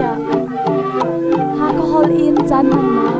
chiah. Hakha holh in caan hmannak.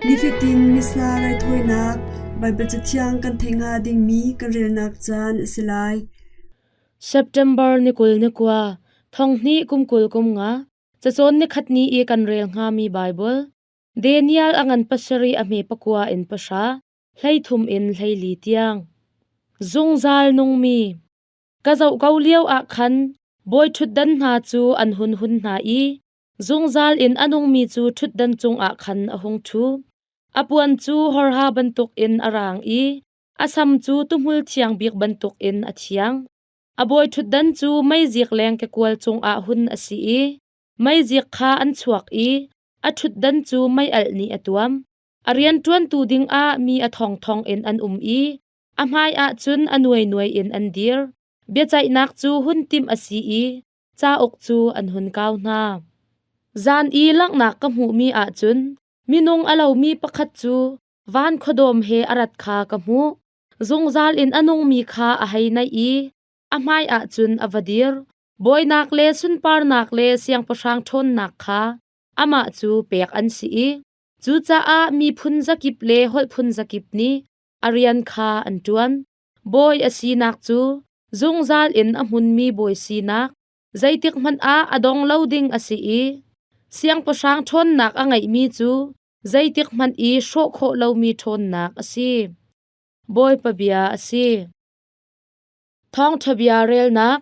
Nifatin Missa raithawinak Baibal Cathiang kan theih hnga dingmi kan relnak caan a si lai. September ni 20 ni kua, thong hnih kum 20 kum nga, cacawn ni khat ni i kan rel hngami Baibal, Daniel a ngan pasarih a hme pakua in pahra, 13 in 14 tiang. Zungzal nungmi. Ka zoh ko lio ah khan bawi ṭhutdan hna cu an hun hun hna i zungzal in a nungmi cu ṭhutdan cungah khan a hung ṭhu. A puan cu horha bantukin a rang i a sam cu tuhmul thiang bik bantukin a thiang. A bawi ṭhutdan cu meizik leng kekual cungah hun a si i meizik kha an chuak i a ṭhutdan cu meialh nih a tuam. A rianṭuantu dingah mi a thongthong in an um i a hmaiah cun a nuainuai in an dir. Biaceihnak cu hun timh a si i cauk cu an hun kau hna. Zan i langhnak ka hmuhmi ah cun minung a lomi pakhat cu van khuadawm he a rat kha ka hmuh. Zungzal in a nungmi kha a hei naih i a hmaiah cun a va dir. Bawinak le sunparnak le siangpahrang ṭhawnnak kha amah cu pek an si i cucaah miphun zakip le holh phun zakip nih a rian kha an ṭuan. Bawi a sinak cu zungzal in a hmunmi bawi sinak, zeitik hmanh ah a dong lo ding a si i siangpahrang ṭhawnnak a ngeihmi cu zeitik hmanh i hrawh khawh lomi ṭhawnnak a si. Bawipa bia a si. Thawngṭha bia relnak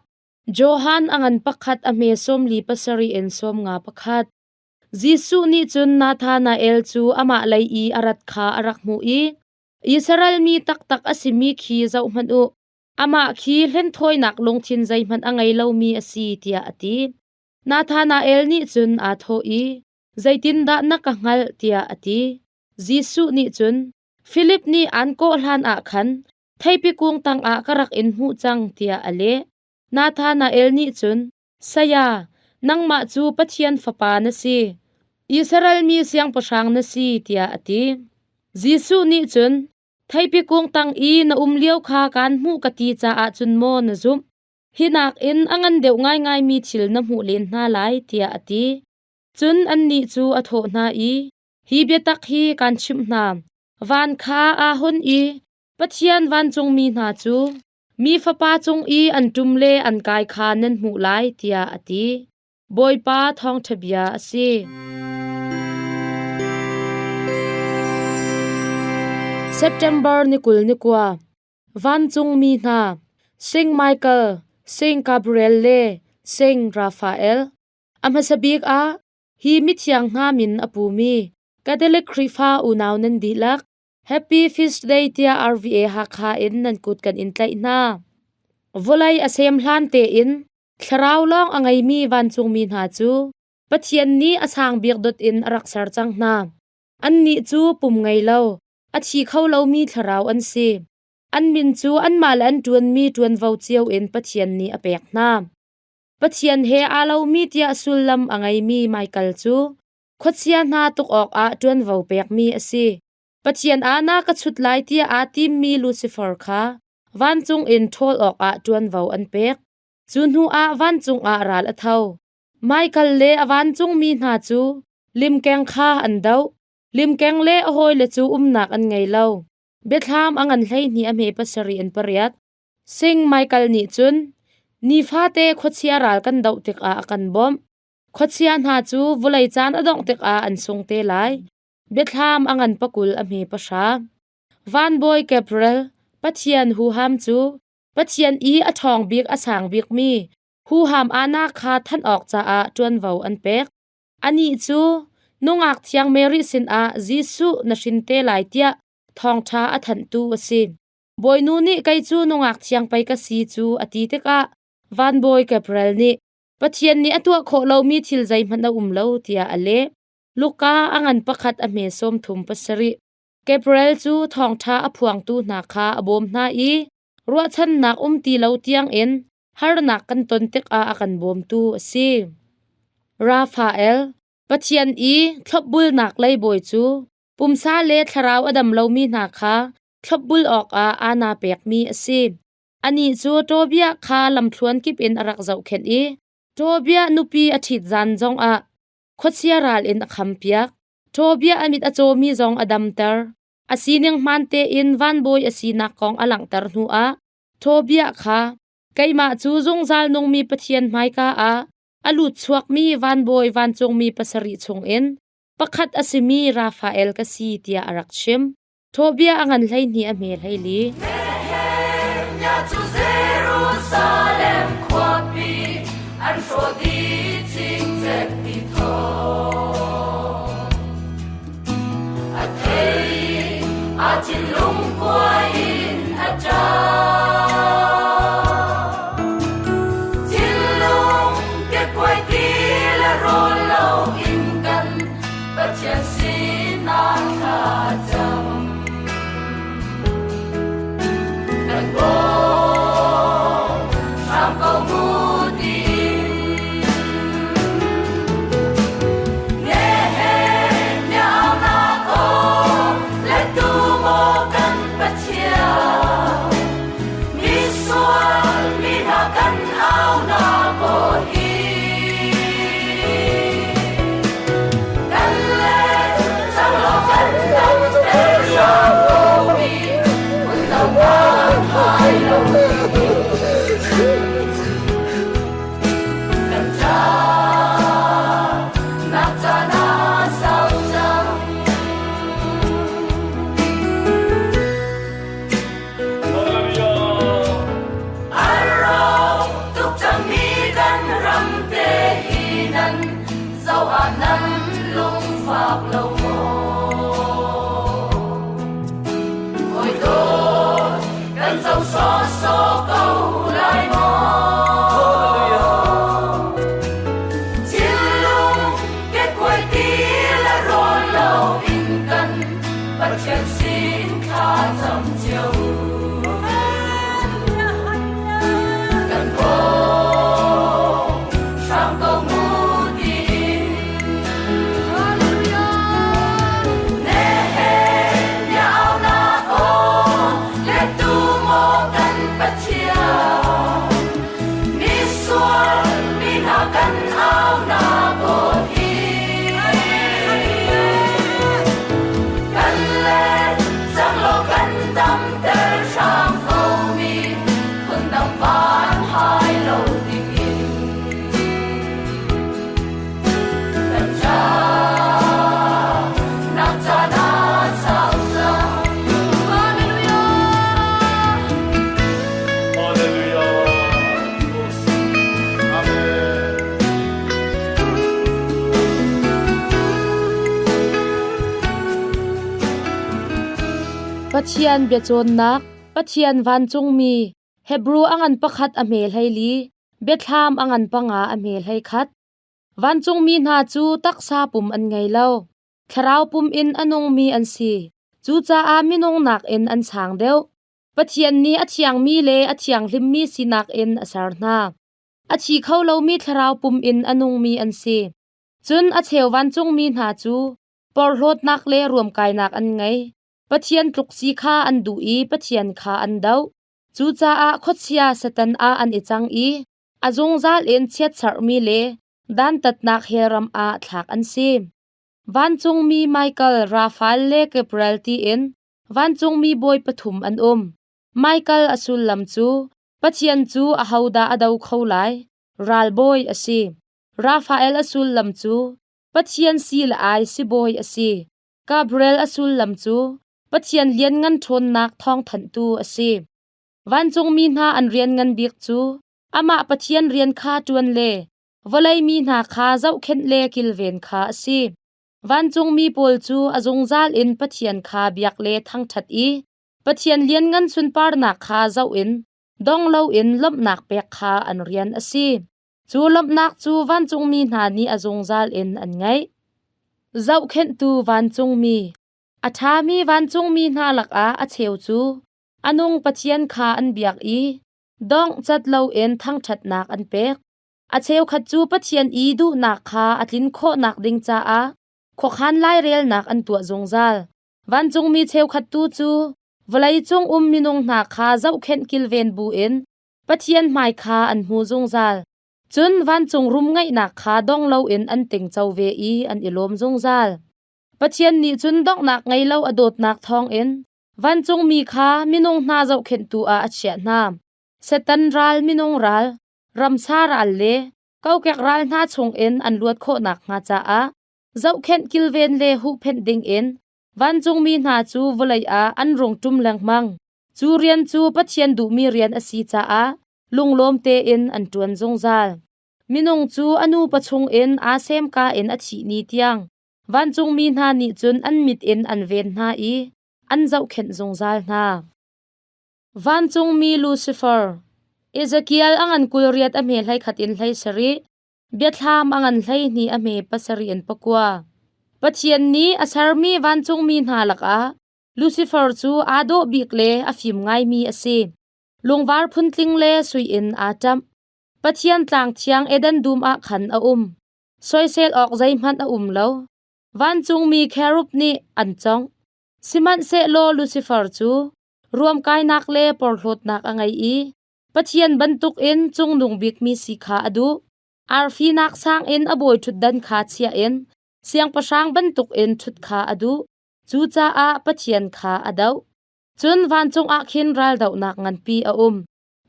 Johan a ngan pakhat a hme 47 in 51. Jesuh nih cun Nathanael cu amah lei i a rat kha a rak hmuh i Israel mi taktak a simi khi zohhmanh u, amah khi hlenthawinak lungthin zeihmanh a ngei lomi a si, tiah a ti. Nathanael nih cun aa thawh i, Zeitindah na ka hngalh? tiah a ti. Jesuh nih cun, Filip nih aan kawh hlanah khan theipi kung tangah ka rak in hmuh cang, tiah a leh. Nathanael nih cun, Saya, nangmah cu Pathian Fapa na si. Israel mi siangpahrang na si, tiah a ti. Jesuh nih cun, Theipi kung tang i na um lio kha kaan hmuh ka ti caah cun maw na zumh? Hi nakin a ngan deuh ngaingaimi thil na hmuh len hna lai, tiah a ti. Cun annih cu a thawh hna i, Hi biatak hi kaan chimh hna. Van kha aa hun i Pathian vancungmi hna cu mi Fapa cung i an ṭum le an kai kha nan hmuh lai, tiah a ti. Bawipa thawngṭha bia a si. September ni 20 ni kua Vancungmi hna Saint Michael, Saint Gabriel le Saint Raphael. A hmasa bik ah hi mithiang hna min a pumi Catholic Khrihfa unau nan dihlak Happy Feast Day tiah RVA Hakha in nan kut kan in tlaih hna. Vawlei a sem hlan tein thlarau lawng a ngeimi vancungmi hna cu Pathian nih a sang bik dot in a rak ser cang hna. Annih cu pum ngei lo, a thi kho lomi thlarau an si. An min cu anmah le an ṭuanmi ṭuanvo cio in Pathian nih a pek hna. Pathian he aa lomi tiah sullam a ngeimi Michael cu khuachia hna tuk awkah ṭuanvo pekmi a si. Pathian ah na ka chut lai tiah aa timmi Lucifer kha vancung in ṭhawl awkah ṭuanvo an pek. Cu hnuah vancung ah ral a tho. Michael le a vancungmi hna cu limkeng kha an doh. Limkeng le a hawile cu umnak an ngei lo. Biathlam a ngan 12 a hme pasarih in pariat. Sing Michael nih cun nifate khuachia ral kan doh tikah a kan bawmh. Khuachia hna cu vawlei caan a dongh tikah an sung te lai. Biathlam a ngan pakul a hme pahra. Vanbawi Gabriel, Pathian huham cu Pathian i a ṭhawng bik a sang bikmi huham ahna kha thanh awk caah ṭuanvo an pek. Anih cu nungak thiang Mary sinah Jesuh na hrin te lai tiah thawngṭha a thanhtu a si. Bawinu nih kei cu nungak thiang pei ka si cu a ti tikah vanbawi Gabriel nih Pathian nih a tuah khawh lomi thil zeihmanh a um lo tiah a leh. Luka a ngan pakhat a hme 37. Gabriel cu thawngṭha a phuangtu hna kha a bawm hna i ruahchannak um ti lo tiangin harnak kan ton tikah a kan bawmtu a si. Raphael, Pathian i thlopbulnak lei bawi cu Pumsa le thlarau a dam lomi hna kha thlopbul awkah aana pekmi a si. Anih cu Tobiah kha lamthluan kip in a rak zohkhenh i Tobiah nupi a ṭhit zan zongah khuachia ral in a khampiak. Tobiah a mit a cawmi zong a damter. A sining hmaan tein vanbawi a sinak kong a langhter hnuah Tobiah kha keimah cu zungzal nungmi Pathian hmaika ah a lut chuakmi vanbawi vancungmi pasarih chungin pakhat a simi Raphael ka si tiah a rak chim. Tobiah a ngan 12 a hme 14. Nehemiah cu Jerusalem khuapi an hrawh dih cingcek ti thawng a thei a thinlung kuai in a ṭap. Thinlung kekuai ti le rawl lo in kan Pathian sinah thla cam. Kan bawm hram ko mu tiin. Nehemiah nak aw le tu maw kan Pathian. Misual mi hna kan au nak aw hi. Kan le cang law kan damter hram ko mi hun lo kan hai lo Kan ca nak caan ah sau cang. An rawk tuk cangmi kan ram te hi nan zoh ah nan lungfak lo maw? Hawi dawt kan zoh sawhsawh ko lai maw? Thinlung kekuai ti le rawl lo in kan Pathian sin thla cam cio. Kan bawm hram ko mu tiin. Nehemiah aunak aw lettu maw kan Pathian. Misual mi hna kan aunak aw hi. Kan let cang law kan damter hram ko mi phundang van hai lo dingin. Kan ca nak caan ah sau cang. Hallelujah. Hallelujah. Amen. Pathian biacawnnak, Pathian vancungmi, Hebru a ngan pakhat a hme 14, biathlam a ngan panga a hme 11. Vancungmi hna cu taksa pum an ngei lo. Thlarau pum in a nungmi an si. Cucaah minung nakin an sang deuh. Pathian nih a thiangmi le a thianghlimmi sinak in a ser hna. A thi kho lomi thlarau pum in a nungmi an si. Cun a cheu vancungmi hna cu porhlawtnak le ruamkainak an ngei. Pathian tluk si kha an duh i Pathian kha an doh. Cucaah khuachia Satan ah an i cang i a zungzal in chiatserhmi le dantatnak hellram ah thlak an si. Vancungmi Michael, Raphael le Gabriel tiin vancungmi bawi pathum an um. Michael a sullam cu Pathian cu ahodah a do kho lai? Ralbawi a si. Raphael a sullam cu Pathian si le ai sibawi a si. Gabriel a sullam cu Pathian lianngan ṭhawnnak thawngthanhtu a si. Vancungmi hna an rian ngan bik cu amah Pathian rian kha ṭuan le vawlei mi hna kha zohkhenh le kilven kha a si. Vancungmi pawl cu a zungzal in Pathian kha biak le thangṭhat i Pathian lianngan sunparnak kha zoh in dong loin lawmhnak pek kha an rian a si. Cu lawmhnak cu vancungmi hna nih a zungzal in an ngeih. Zohkhenhtu vancungmi A ṭhami vancungmi hna lakah a cheu cu a nung Pathian kha an biak i dongh cat loin thangṭhatnak an pek. A cheukhat cu Pathian i duhnak kha a tlin khawhnak ding caah khuakhan lairelnak an tuah zungzal. Vancungmi cheukhat tu cu vawleicung um minung hna kha zohkhenh kilven buin Pathian hmai kha an hmu zungzal. Cun vancung rum ngeihnak kha dong loin an tingco ve i an i lawm zungzal. Pathian nih cun donghnak ngei lo a dawtnak thawngin vancungmi kha minung hna zohkhenhtu ah a chiah hna. Satan ral, minung ral, ramsa ral le kokek ral hna chungin an luat khawh nakhnga caah zohkhenh kilven le huhphenh dingin vancungmi hna cu vawlei ah an rung ṭum lengmang. Cu rian cu Pathian duhmi rian a si caah lunglawm tein an ṭuan zungzal. Minung cu a nupa chungin aa semka in a thih ni tiang vancungmi hna nih cun an mit in an ven hna i an zohkhenh zungzal hna. Vancungmi Lucifer Ezekiel a ngan 28 a hme 11 in 17, Biathlam a ngan 12 a hme 7 in 9. Pathian nih a sermi vancungmi hna lakah Lucifer cu aa dawh bik le a fim ngaimi a si. Lungvar phuntling le sui in aa ṭamh. Pathian tlang thiang Eden dum ah khan a um. Soisel awk zeihmanh a um lo. Vancungmi cherub nih an congh. Sihmanhsehlaw Lucifer cu ruamkainak le porhlawtnak a ngei i Pathian bantukin cungnung bikmi si kha a duh. Arfi nak sang in a bawi ṭhutdan kha chia in siangpahrang bantukin ṭhut kha a duh. Cucaah Pathian kha a doh. Cun vancung ah khin raldohnak nganpi a um.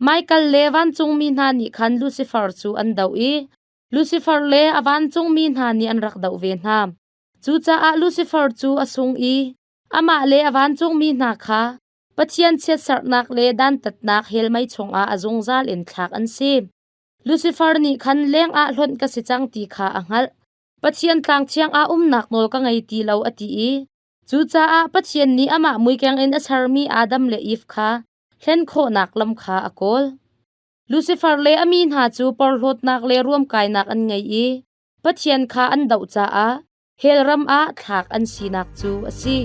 Michael le vancungmi hna nih khan Lucifer cu an doh i Lucifer le a vancungmi hna nih an rak doh ve hna. Cucaah Lucifer cu a sung i amah le a vancungmi hna kha Pathian chiatserhnak le dantatnak hell mei chungah a zungzal in thlak an si. Lucifer nih khan lengah hlonh ka si cang ti kha a hngalh. Pathian tlang thiang ah umnak nawl ka ngei ti lo a ti i cucaah Pathian nih amah muikeng in a sermi Adam le Eve kha hlen khawhnak lam kha a kawl. Lucifer le a mi hna cu porhlawtnak le ruamkainak an ngei i Pathian kha an doh caah hell ram ah thlak an sinak cu a si.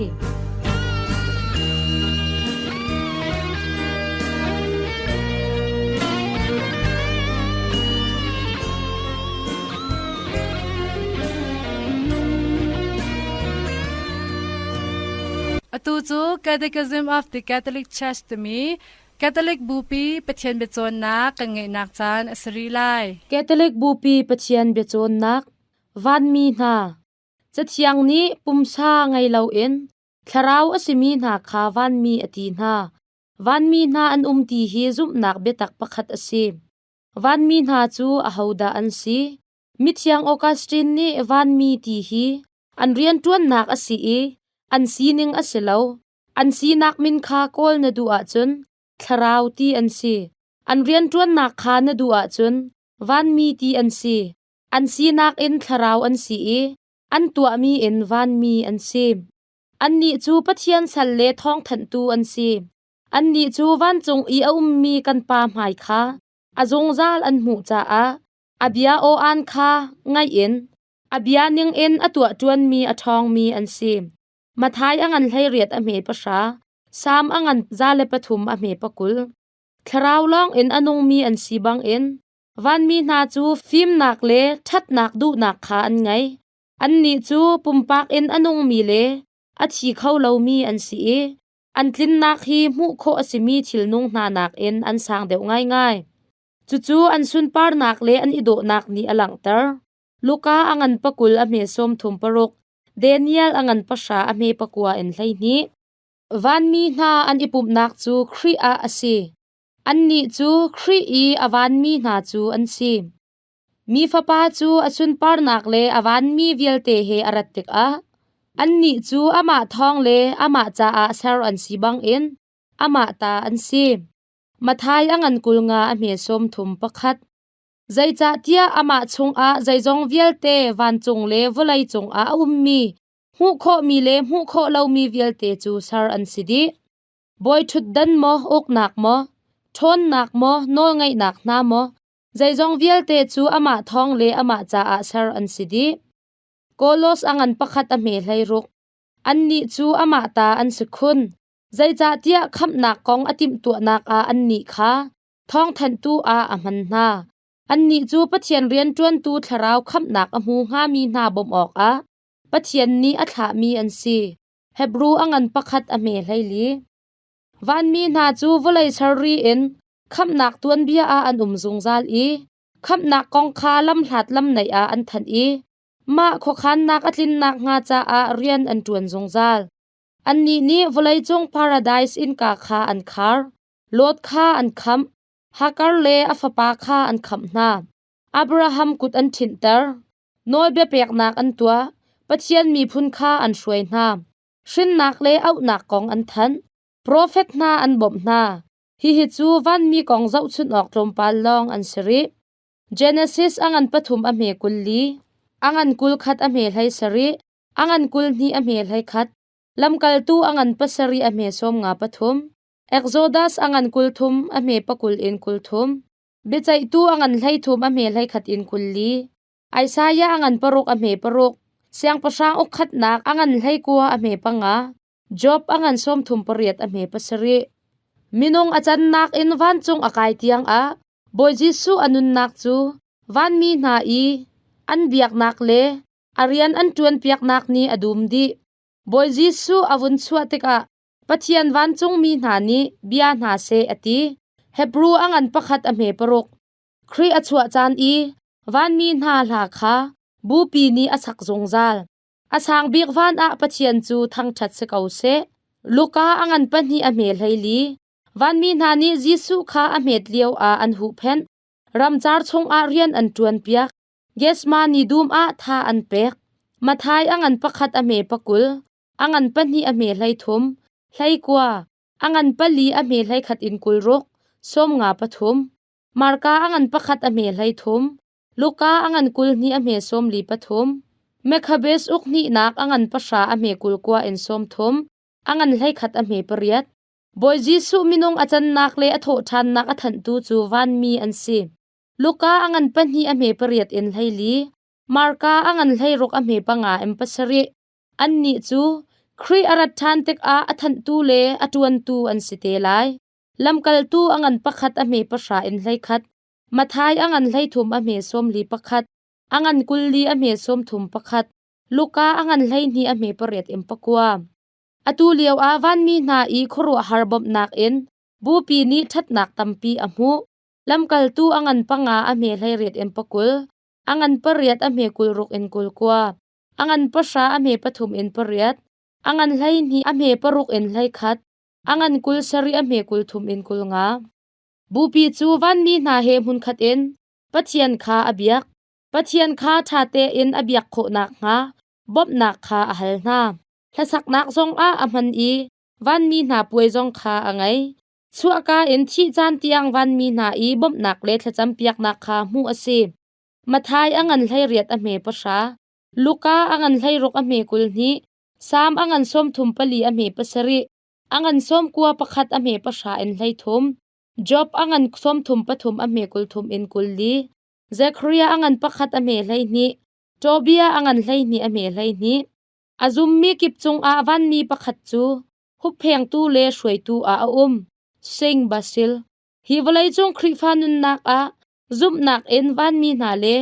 Atu cu Catechism of the Catholic Church timi Catholic Bupi Pathian biacawnnak kan ngeihnak caan a si rih lai. Catholic Bupi Pathian biacawnnak Vanmi hna Cathiang nih pumsa ngei loin thlarau a simi hna kha vanmi a ti hna. Vanmi hna an um ti hi zumhnak biatak pakhat a si. Vanmi hna cu ahodah an si? Mithiang Augustine nih vanmi ti hi an rianṭuannak a si i an sining a si lo. An sinak min kha kawl na duh ahcun thlarau ti an si. An rianṭuannak kha na duh ahcun vanmi ti an si. An sinak in thlarau an si i an tuahmi in vanmi an si. Annih cu Pathian sal le thawngthanhtu an si. Annih cu vancung i a ummi kan Pa hmai kha a zungzal an hmuh caah a bia aw-aan kha ngaih in a bia ningin a tuah ṭuanmi a ṭhawngmi an si. Matthai a ngan 18 a hme 10, Salm a ngan 103 a hme 20. Thlarau lawng in a nungmi an si bangin vanmi hna cu fimnak le ṭhatnak duhnak kha an ngei. Annih cu pumpak in a nungmi le a thi kho lomi an si i an tlinnak hi hmuh khawh a simi thilnung hna nakin an sang deuh ngaingai. Cucu an sunparnak le an i dawhnak nih a langhter. Luka a ngan 20 a hme 36, Daniel a ngan 10 a hme 9 in 12. Vanmi hna an i pumhnak cu Khrih ah a si. Annih cu Khrih i a vanmi hna cu an si. Mi Fapa cu a sunparnak le a vanmi vialte he a rat tikah annih cu amah thawng le amah caah ser an si bangin amah ta an si. Matthai a ngan 50 a hme 31. Zeicahtiah amah chungah zeizong vialte vancung le vawlei cungah a ummi hmuh khawhmi le hmuh khawh lomi vialte cu ser an si dih. Bawi ṭhutdan maw, uknak maw, ṭhawnnak maw, nawlngeihnak hna maw, zeizong vialte cu amah thawng le amah caah ser an si dih. Kolos a ngan pakhat a hme 16. Annih cu amah ta an si khun. Zeicahtiah khamhnak kong a timhtuahnak ah annih kha thawngthanhtu ah a hman hna. Annih cu Pathian rianṭuantu thlarau khamhnak a hmu hngami hna bawmh awkah Pathian nih a thlahmi an si. Hebru a ngan pakhat a hme 14. Vanmi hna cu vawlei serri in khamhnak tuanbia ah an um zungzal i khamhnak kong kha lamhlat lamnaih ah an thanh i mah khuakhannak a tlinnak hnga caah rian an ṭuan zungzal. Annih nih vawleicung paradise innka kha an khar, Lot kha an khamh, Hagar le a fapa kha an khamh hna. Abraham kut an ṭhinhter, nawlbia peknak an tuah, Pathian miphun kha an hruai hna. Hrinnak le auhnak kong an thanh, profet hna an bawmh hna. Hihi cu vanmi kong zohchunh awk tlawmpal lawng an si rih. Genesis a ngan pathum a hme 24, a ngan 21 a hme 17, a ngan 22 a hme 21, lamkaltu a ngan pasarih a hme 53, Exodus a ngan 30 a hme 20 in 30, biaceihtu a ngan 33 a hme 21 in 24, Isaiah a ngan paruk a hme paruk, siangpahrang ukkhatnak a ngan 19 a hme panga, Job a ngan 38 a hme pasarih. Minung a cannak in vancung a kai tiang ah Bawi Jesuh a nunnak cu vanmi hna i an biaknak le a rian an ṭuanpiaknak nih a dum dih. Bawi Jesuh a vun chuah tikah Pathian vancungmi hna nih bia hna seh a ti. Hebru a ngan pakhat a hme paruk. Khrih a chuah caan i vanmi hna hla kha bupi nih a sak zungzal. A sang bik van ah Pathian cu thangṭhat si ko seh. Luka a ngan pahnih a hme 14. Vanmi hna nih Jesuh kha a hmet lio ah an huhphenh. Ramcar chungah rian an ṭuanpiak. Gethsemane dum ah tha an pek. Matthai a ngan pakhat a hme 20, a ngan pahnih a hme 33, 19, a ngan pali a hme 21 in 60, 53. Marka a ngan pakhat a hme 33, Luka a ngan 22 a hme 43. Mekhabes uk hnihnak a ngan pahra a hme 29 in 30, a ngan 21 a hme pariat. Bawi Jesuh minung a cannak le a thawhṭhannak a thanhtu cu vanmi an si. Luka a ngan pahnih a hme pariat in 14, Marka a ngan 16 a hme panga in pasarih. Annih cu Khrih a rat ṭhan tikah a thanhtu le a ṭuantu an si te lai. Lamkaltu a ngan pakhat a hme pahra in 11, Matthai a ngan 33 a hme 41, a ngan 24 a hme 31, Luka a ngan 12 a hme pariat in pakua. Atu lio ah vanmi hna i khuaruahhar bawmhnak in bupi nih ṭhatnak tampi a hmuh. Lamkaltu a ngan panga a hme 18 in 20, a ngan pariat a hme 60 in 29, a ngan pahra a hme pathum in pariat, a ngan 12 a hme paruk in 21, a ngan 27 a hme 30 in 50. Bupi cu vanmi hna he hmunkhat in Pathian kha a biak. Pathian kha ṭha tein a biak khawh nakhnga bawmhnak kha a hal hna. Hlasaknak zongah a hman i vanmi hna puai zong kha a ngei. Chuahka in thih caan tiang vanmi hna i bawmhnak le thlacampiaknak kha hmuh a si. Matthai a ngan 18 a hme pahra, Luka a ngan 16 a hme 22, Salm a ngan 34 a hme pasarih, a ngan 91 a hme pahra in 33, Job a ngan 33 a hme 30 in 40, Zekhariah a ngan pakhat a hme 12, Tobiah a ngan 12 a hme 12. A zummi kip cungah vanmi pakhat cu hupphengtu le hruaitu ah a um. Sing Basil. Hi vawleicung Khrihfa nunnak ah zumhnak in vanmi hna le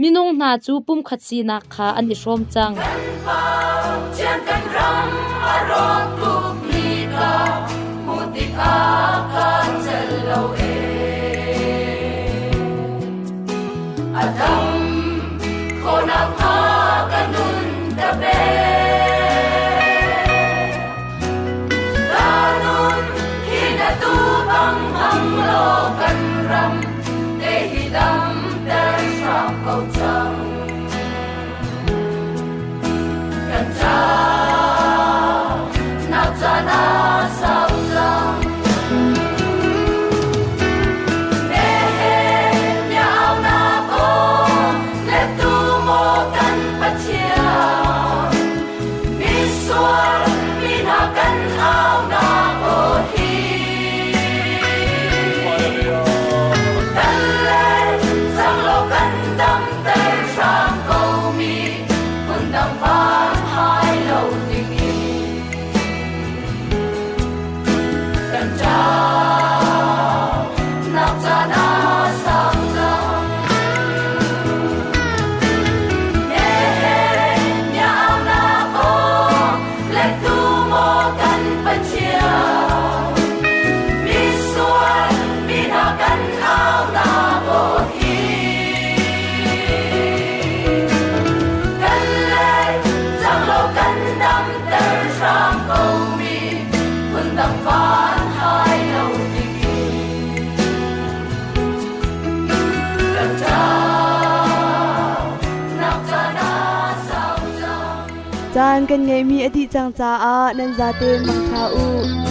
minung hna cu pumkhat sinak kha an i hrawm cang. Kan ram a rawk tuk ni ka hmuh tikah ka cel lo e. A dam khawhnak hnga ka nun ta pe. Ka nun hi na tu bang hmang law kan ram te hi damter hram ko cang. Kan cha. Caan kan ngeihmi a dih cang caah nan zaten mangṭha u.